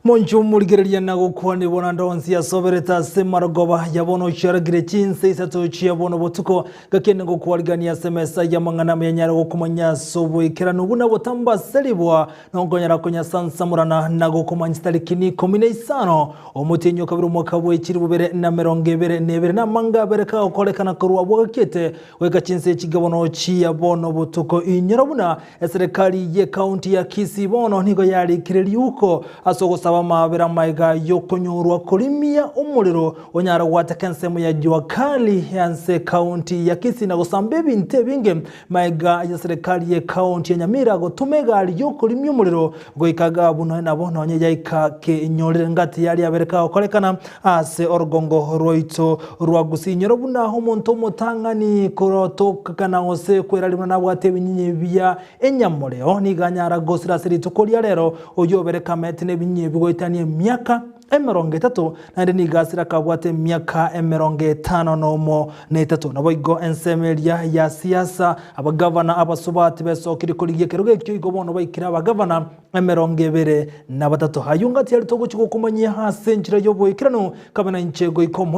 Monche omorigereria na gokwanigwa naende onsi asoberete ase marogoba ya bono chiaragire chinsa isato chia bono botuko, gaki ende ngokwarigania ase emesa y'amang'ana amaya nyare gokomanya ase oboikeranu buna botambaseribwa nokonyara konyasansamorana na gokomanya chitariki ikomi na isano omotienyi o kabere omwaka bwe chilifu bibere na emerongo ebere na ebere, na amanga abere kagokorekana korwa abwo gakiete goika chinsa echi bono chia bono botuko. Inyora buna Eserekari y'Ekaunti ya Kisii bono nigo yarikire riuko ase ogosaba amaabera amaiga y'okonyorwa korimia omorero onyare gwateka ensemo ya Jua Kali ase Ekaunti ya Kisii na gosamba ebinto ebinge maiga y'eserekari y'Ekaunti ya Nyamira gotoma egari y'okorimia omorero goika gabu nonya nabo nonye yaika kenyorire ngati yaria abere kagokorekana ase orogongo rwaito rwa Gusii. Inyora buna omonto omotang'ani korotokana gose kwerari buna nabwate ebinyinyi bia enyamoreo, nigo anyara gosira ase rituko ria rero, oyio obere kamete nebinyinyi bigoetania emiaka emerongo etato, naende nigo asire akabwate emiaka emerongo etano nomo na etato. Naboigo ensemo eria ya siasa, abagavana abasubati besokirie korigia ekerogo ekio igo bono baikire abagavana emerongo ebere na batato. Ayio ngati aria togochia gokomanyia ase enchera y'oboikeranu, kabe nainche goika omoerio.